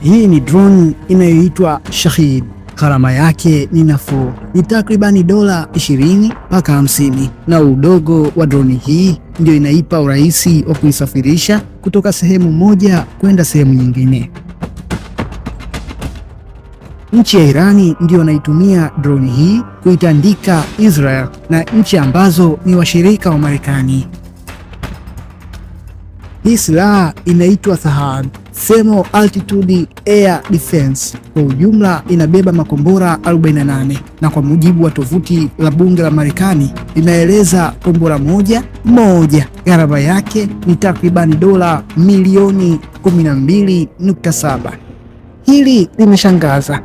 Hii ni drone inayoitwa Shahid. Gharama yake ni nafuu, ni takribani dola 20 mpaka 50, na udogo wa droni hii ndio inaipa urahisi wa kuisafirisha kutoka sehemu moja kwenda sehemu nyingine. Nchi ya Irani ndiyo wanaitumia droni hii kuitandika Israel na nchi ambazo ni washirika wa Marekani. Hii silaha inaitwa Thahad Thermal Altitude Air Defense. Kwa ujumla inabeba makombora 48 na kwa mujibu wa tovuti la bunge la Marekani linaeleza kombora moja moja gharama yake ni takribani dola milioni 12.7. Hili limeshangaza.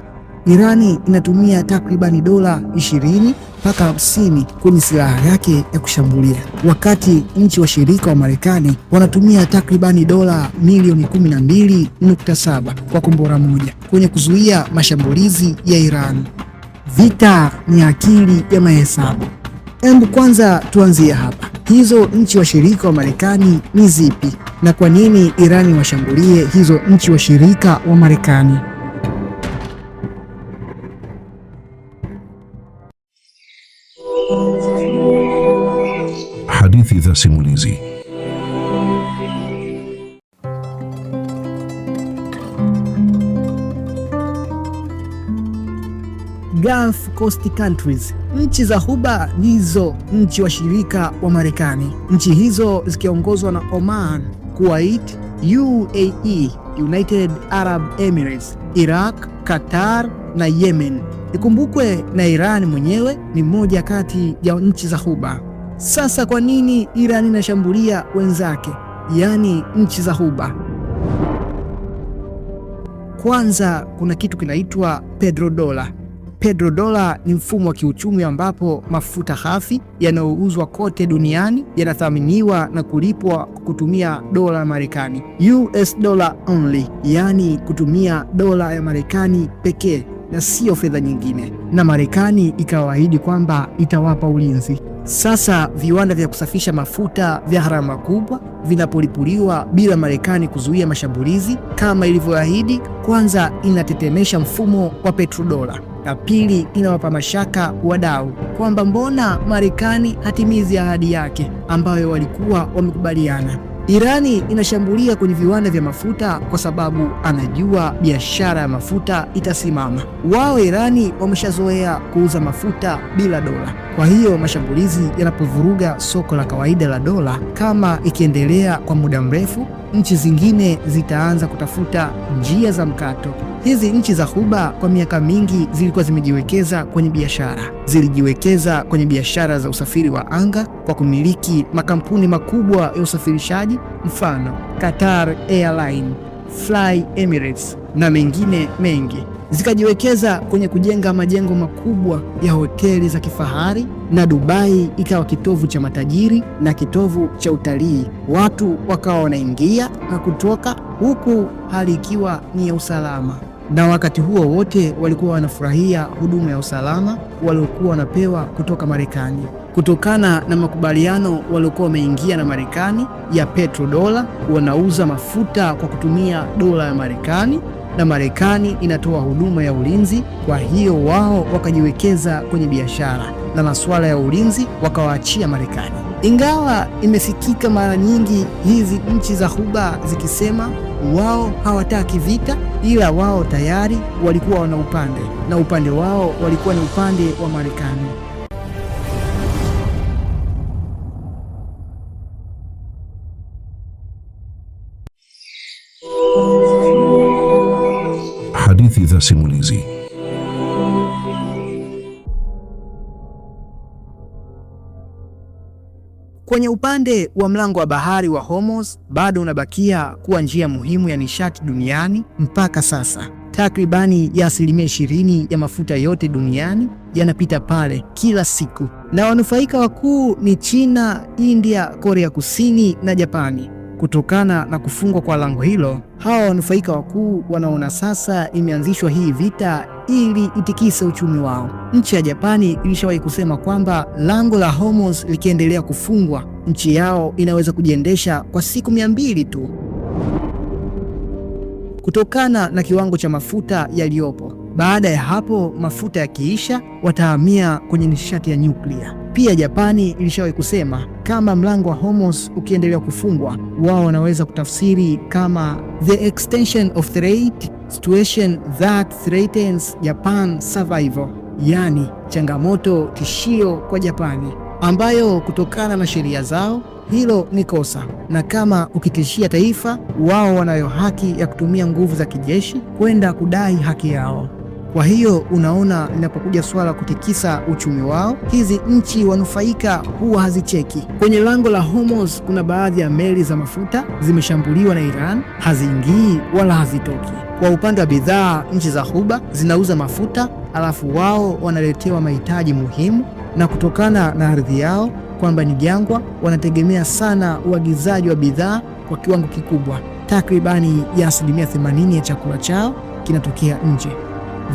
Irani inatumia takribani dola 20 mpaka 50 kwenye silaha yake ya kushambulia, wakati nchi washirika wa Marekani wanatumia takribani dola milioni 12.7 kwa kombora moja kwenye kuzuia mashambulizi ya Iran. Vita ni akili ya mahesabu. Hebu kwanza tuanzie hapa. Hizo nchi washirika wa Marekani ni zipi na kwa nini Irani washambulie hizo nchi washirika wa Marekani? Hadithi za simulizi. Gulf Coast countries, nchi za Ghuba ndizo nchi washirika wa Marekani. Nchi hizo zikiongozwa na Oman, Kuwait, UAE, United Arab Emirates, Iraq, Qatar na Yemen. Ikumbukwe na Iran mwenyewe ni moja kati ya nchi za Ghuba. Sasa kwa nini Iran inashambulia wenzake, yaani nchi za Ghuba? Kwanza kuna kitu kinaitwa petrodola. Petrodola ni mfumo wa kiuchumi ambapo mafuta ghafi yanayouzwa kote duniani yanathaminiwa na kulipwa kwa kutumia dola ya Marekani, US dollar only, yaani kutumia dola ya Marekani pekee na sio fedha nyingine. Na Marekani ikawaahidi kwamba itawapa ulinzi. Sasa viwanda vya kusafisha mafuta vya gharama kubwa vinapolipuliwa bila Marekani kuzuia mashambulizi kama ilivyoahidi, kwanza inatetemesha mfumo wa petrodola, na pili inawapa mashaka wadau kwamba mbona Marekani hatimizi ahadi yake ambayo walikuwa wamekubaliana. Irani inashambulia kwenye viwanda vya mafuta kwa sababu anajua biashara ya mafuta itasimama. Wao Irani wameshazoea kuuza mafuta bila dola. Kwa hiyo mashambulizi yanapovuruga soko la kawaida la dola, kama ikiendelea kwa muda mrefu, nchi zingine zitaanza kutafuta njia za mkato. Hizi nchi za Ghuba kwa miaka mingi zilikuwa zimejiwekeza kwenye biashara, zilijiwekeza kwenye biashara za usafiri wa anga kwa kumiliki makampuni makubwa ya usafirishaji, mfano Qatar Airline, Fly Emirates na mengine mengi. Zikajiwekeza kwenye kujenga majengo makubwa ya hoteli za kifahari, na Dubai ikawa kitovu cha matajiri na kitovu cha utalii. Watu wakawa wanaingia na kutoka, huku hali ikiwa ni ya usalama, na wakati huo wote walikuwa wanafurahia huduma ya usalama waliokuwa wanapewa kutoka Marekani kutokana na makubaliano waliokuwa wameingia na Marekani ya petrodola. Wanauza mafuta kwa kutumia dola ya Marekani na Marekani inatoa huduma ya ulinzi. Kwa hiyo wao wakajiwekeza kwenye biashara na masuala ya ulinzi wakawaachia Marekani. Ingawa imesikika mara nyingi hizi nchi za Ghuba zikisema wao hawataki vita, ila wao tayari walikuwa wana upande, na upande wao walikuwa ni upande wa Marekani. Hadithi za simulizi. Kwenye upande wa mlango wa bahari wa Hormuz bado unabakia kuwa njia muhimu ya nishati duniani mpaka sasa. Takribani ya 20% ya mafuta yote duniani yanapita pale kila siku, na wanufaika wakuu ni China, India, Korea Kusini na Japani. Kutokana na kufungwa kwa lango hilo, hawa wanufaika wakuu wanaona sasa imeanzishwa hii vita ili itikise uchumi wao. Nchi ya Japani ilishawahi kusema kwamba lango la Hormuz likiendelea kufungwa, nchi yao inaweza kujiendesha kwa siku 200 tu. kutokana na kiwango cha mafuta yaliyopo. Baada ya hapo, mafuta yakiisha, watahamia kwenye nishati ya nyuklia. Pia Japani ilishawahi kusema kama mlango wa Hormuz ukiendelea kufungwa, wao wanaweza kutafsiri kama the extension of threat situation that threatens Japan survival, yani changamoto tishio kwa Japani, ambayo kutokana na sheria zao hilo ni kosa, na kama ukitishia taifa, wao wanayo haki ya kutumia nguvu za kijeshi kwenda kudai haki yao. Kwa hiyo unaona, linapokuja swala kutikisa uchumi wao, hizi nchi wanufaika huwa hazicheki. Kwenye lango la Hormuz kuna baadhi ya meli za mafuta zimeshambuliwa na Iran, haziingii wala hazitoki. Kwa upande wa bidhaa, nchi za Ghuba zinauza mafuta, alafu wao wanaletewa mahitaji muhimu, na kutokana na ardhi yao kwamba ni jangwa, wanategemea sana uagizaji wa bidhaa kwa kiwango kikubwa. Takribani ya 80% ya chakula chao kinatokea nje.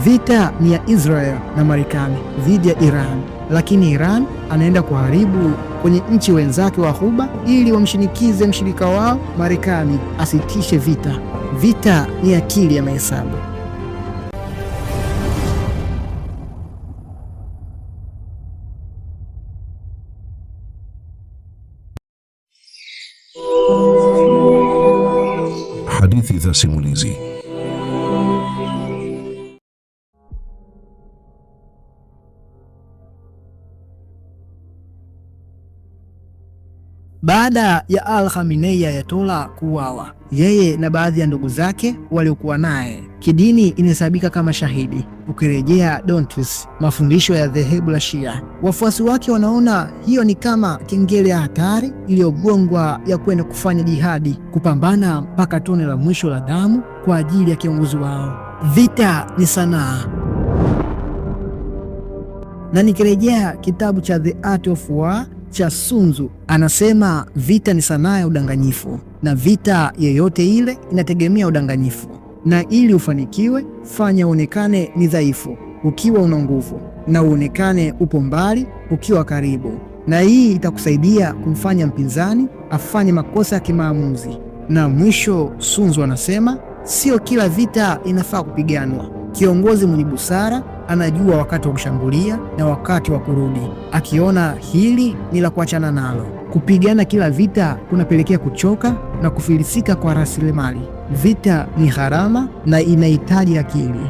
Vita ni ya Israel na Marekani dhidi ya Iran, lakini Iran anaenda kuharibu kwenye nchi wenzake wa Ghuba ili wamshinikize mshirika wao Marekani asitishe vita. Vita ni akili ya mahesabu. Hadithi za simulizi. Baada ya Al Khamenei Ayatollah kuuawa, yeye na baadhi ya ndugu zake waliokuwa naye kidini inahesabika kama shahidi. Ukirejea Dontus, mafundisho ya dhehebu la Shia, wafuasi wake wanaona hiyo ni kama kengele ya hatari iliyogongwa ya kwenda kufanya jihadi, kupambana mpaka tone la mwisho la damu kwa ajili ya kiongozi wao. Vita ni sanaa. Na nikirejea kitabu cha The Art of War cha Sun Tzu anasema vita ni sanaa ya udanganyifu, na vita yeyote ile inategemea udanganyifu, na ili ufanikiwe, fanya uonekane ni dhaifu ukiwa una nguvu, na uonekane upo mbali ukiwa karibu, na hii itakusaidia kumfanya mpinzani afanye makosa ya kimaamuzi. Na mwisho, Sun Tzu anasema sio kila vita inafaa kupiganwa. Kiongozi mwenye busara anajua wakati wa kushambulia na wakati wa kurudi. Akiona hili ni la kuachana nalo. Kupigana kila vita kunapelekea kuchoka na kufilisika kwa rasilimali. Vita ni gharama na inahitaji akili.